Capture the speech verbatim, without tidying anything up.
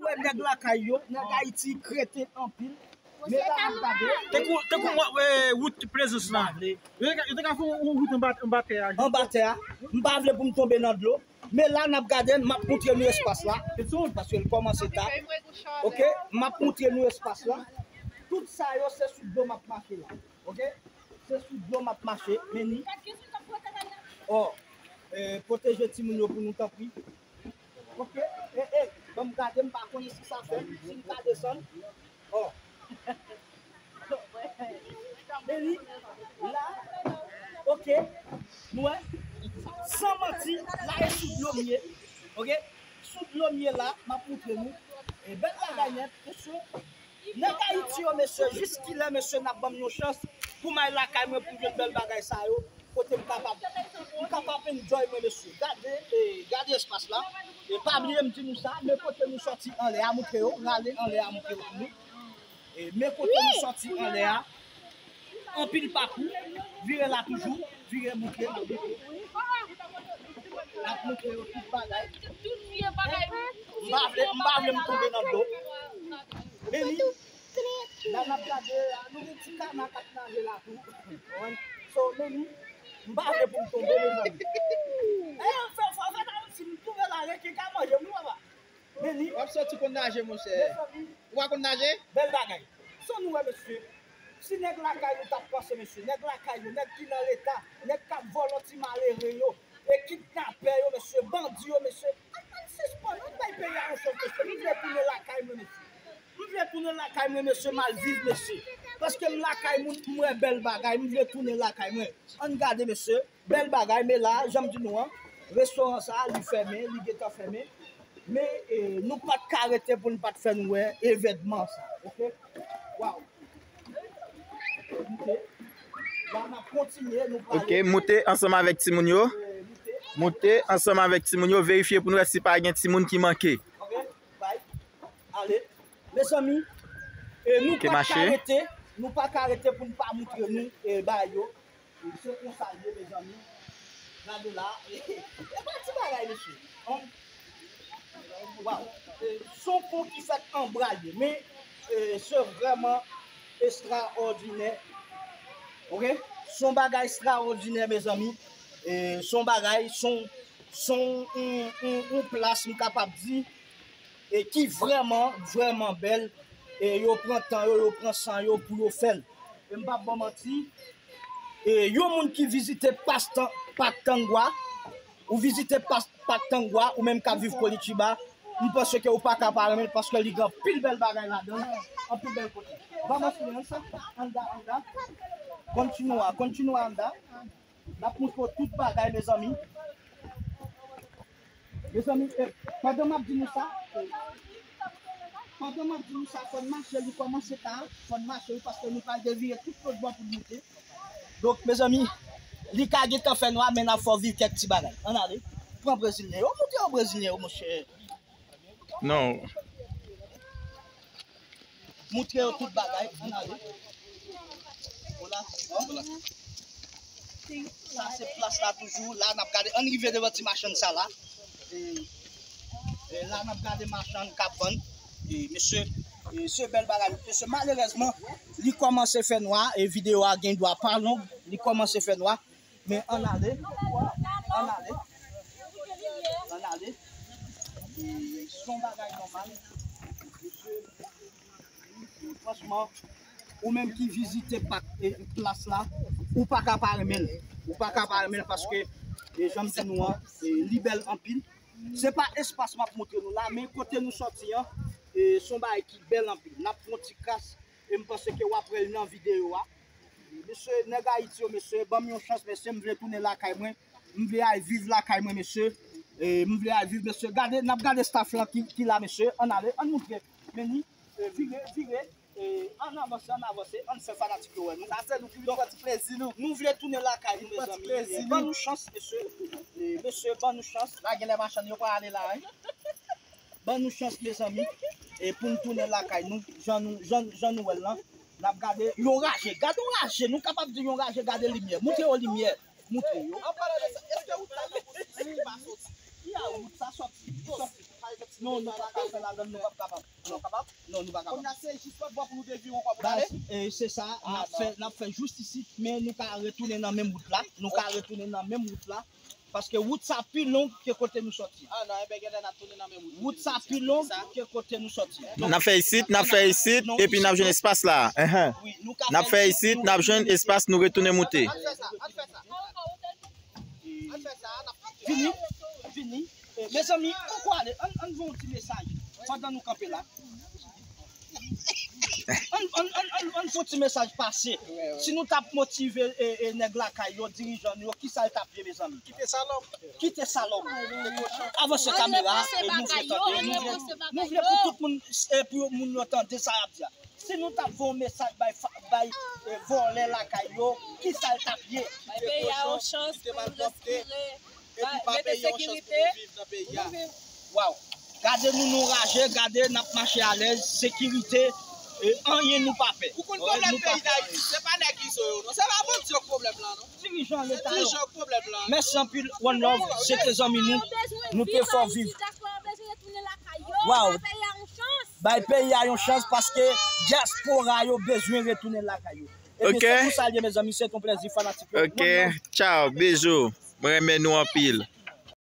Wè nèg lakay yo, nèg Ayiti kreten anpil. Men la n ap gade. Tankou, tankou mwen, eh, wout Plezans lan. Yo te ka, yo te ka fè yon wout anba, anba tè a. Anba tè a. M pa vle pou m tonbe nan dlo. Men la n ap gade, m ap moutre nou espas la. Paske l kòmanse ta. Oke, m ap moutre nou espas la. Tout sa yo, se sou dlo m ap mache la. Oke? Se sou dlo m ap mache, men ni. Oh, eh, pwoteje timoun yo pou nou, tanpri. Oke? Eh, eh, ban m gade, m pa konnen si sa fè, si m ka desann. Oh. Men ni, la, oke, nou wè, san manti, la e sou dlo m ye, oke? Sou dlo m ye la, m ap moutre nou. E bèl bagay nèt, mesye. Nèg Ayiti yo, mesye, jiskilè, mesye, n ap ban m yon chans pou m al lakay mwen pou m jwenn bèl bagay sa yo, kote m kapab, m kapab enjoy mwen, mesye. Gade, eh, gade espas la. E pa bliye m di nou sa, men kote nou sòti anlè a, moutre yo, rale anlè a, moutre yo pou nou. E men kote nou sòti anlè a, anpil pakou, vire la toujou, vire moutre, n ap moutre. N ap moutre yo tout bagay. M pa vle, m pa vle m tonbe nan dlo. Men ni, la n ap gade, nou gen ti kana k ap naje la tou. So, men ni, m pa vle pou m tonbe, mezanmi. Eh, fè, fè, fè, si m tonbe la, reken ka manje m, wi, papa. Men ni. W ap soti konn naje, monchè. Mezanmi. Ou pa konn naje? Bèl bagay. Sa nou wè, mesye? Si nèg lakay nou t ap panse, mesye, nèg lakay yo, nèg ki nan leta, nèg k ap vòlò ti malere yo, e kidnapè yo, mesye, bandi yo, mesye, ann, ann sispann, ann bay peyi a yon chans, mesye. M vle tounen lakay mwen, mesye. M vle tounen lakay mwen, mesye, m al viv, mesye. Paske m lakay moun, m wè bèl bagay, m vle tounen lakay mwen. Ann gade, mesye. Bèl bagay, men la, jan m di nou an, restoran sa a, li fèmen, li gentan fèmen. Men, eh, nou pa t ka rete pou n pa t fè nou wè evènman sa, oke? Waw. Moute. La, n ap kontinye, nou prale. Oke, moute ansanm avèk timoun yo. Eh, moute. Moute ansanm avèk timoun yo, verifye pou n wè si pa gen timoun ki manke. Oke, bay. Ale. Mezanmi, eh, nou pa ka rete, nou pa ka rete pou n pa moutre nou, eh, bagay yo. Se konsa l ye, mezanmi. Gade la. E pa ti bagay, mesye. Waw. E se yon pon ki fèt an bra l ye. Men, e, se vrèman estraòdinè. Oke? Se yon bagay estraòdinè, mezanmi. E se yon bagay, se yon, se yon, yon, yon, yon plas, m kapab di, e ki vrèman, vrèman bèl. E yo pran tan yo, yo pran san yo pou yo fè l. E m p ap ba w manti, e yon moun ki vizite Pas Tan-, Pak Tangwa, ou vizite Pas-, Pak Tangwa, ou menm k ap viv Kolitiba, m panse ke ou pa ka pa renmen l paske li gen anpil bèl bagay ladan l, anpil bèl kote. Ban m esplike sa, anndan, anndan. Kontinye, kontinye anndan. N ap moutre w tout bagay, mezanmi. Mezanmi, eh, pandan m ap di nou sa, eh, pandan m ap di nou sa, fò n mache, li kòmanse ta, fò n mache, wi, paske nou pral devire tout lòt bò pou n moute. Donk, mezanmi, li ka gentan fè nwa, men n ap fè w viv kèk ti bagay. Ann ale. Pran brezilyen yo, moute yo brezilyen yo, monchè. Non. Moutre yo tout bagay. Ann ale. Hola. Hola. Sa se plas la toujou. La n ap gade. Ann rive devan ti machann sa la. E, e la n ap gade machann k ap vann. E mesye, e se bèl bagay. Mesye, malerèzman, li kòmanse fè nwa. E videyo a gen dwa pa long. Li kòmanse fè nwa. Men ann ale, ann ale, ann ale. E se yon bagay nòmal. Franchman, ou menm ki vizite pak, e, plas la, ou pa ka pa renmen l. Ou pa ka pa renmen l paske, e, jan m di nou an, e, li bèl anpil. Se pa espas m ap montre nou la, men kote nou sòti an, e, se yon bagay ki bèl anpil. N ap fè yon ti kras, e m panse ke w ap wè l nan videyo a. Mesye, nèg Ayiti yo, mesye, ban m yon chans, mesye, m vle tounen lakay mwen. M vle al viv lakay mwen, mesye. E, m vle al viv, mesye. Gade, n ap gade staff lan ki, ki la, mesye. Ann ale, ann moutre. Men ni, e, vire, vire. E, ann avanse, ann avanse. Ann fè fanatik yo wè nou. Sa se nou ki vin pran ti plezi nou. Nou vle tounen lakay nou, mezanmi. Ban nou chans, mesye. E, mesye, ban nou chans. La gen lè machann yo pral ale la, wi. Ban nou chans, mezanmi, e pou n tounen lakay nou, jan nou, jan, jan nou wè l lan. N ap gade yon raje, gade yon raje, nou kapab di yon raje, gade limyè, moutre yo limyè, moutre yo. An palan de sa, èske wout la gen pou soti, pa soti? Ki a wout sa soti, soti. Non, nou p ap ka fè ladann, nou p ap kapab. Non, kapab? Non, nou pa kapab. Kounye a se jis lòt bò pou nou devire ankò pou n ale. Baz, e, se sa, n ap fè, n ap fè jis isit, men nou ka retounen nan menm wout la. Nou ka retounen nan menm wout la. Paske wout sa pi long ke kote nou sòti. Ah non, enben genlè n ap tounen nan menm wout. Wout sa pi long ke kote nou sòti. N ap fè isit, n ap fè isit, epi n ap jwenn espas la. Enhen. Wi, nou ka fè isit, n ap jwenn espas, nou retounen moute. Ann fè sa, ann fè sa. Ann fè sa, n ap Vini, vini. Eh, mezanmi, ou kwale, ann, ann voye yon ti mesaj pandan nou kanpe la. Ann, ann, ann, ann, ann fè yon ti mesaj pase. Si nou t ap motive e, e nèg lakay yo, dirijan nou yo, kisa l t ap ye, mezanmi? Kite salòp. Kite salòp. Avanse kamera, e nou vle tande, nou vle, nou vle pou tout moun, e pou moun yo tande sa y ap di a. Si nou t ap voye yon mesaj bay, fa- bay eh, vòlè lakay yo, kisa l t ap ye? Bay peyi a yon chans pou l respire. Epi pa peyi a yon chans pou nou viv nan peyi a. Waw! Gade nou, nou raje, gade n ap mache alèz, sekirite, eh, anyen nou pa pè. Ou konn pwoblèm peyi Dayiti, se pa nèg Izo yo non, se pa bandi yo k pwoblèm lan non. Dirijan leta yo. Mèsi anpil, one love, se te zanmi nou, nou te fè w viv. Waw! Bay peyi a yon chans paske dyaspora yo bezwen retounen lakay yo. Ebyen, se pou sa l ye, mezanmi, se t on plèzi, fanatik yo. Ok, tchaw, bizou. Mwen renmen nou anpil.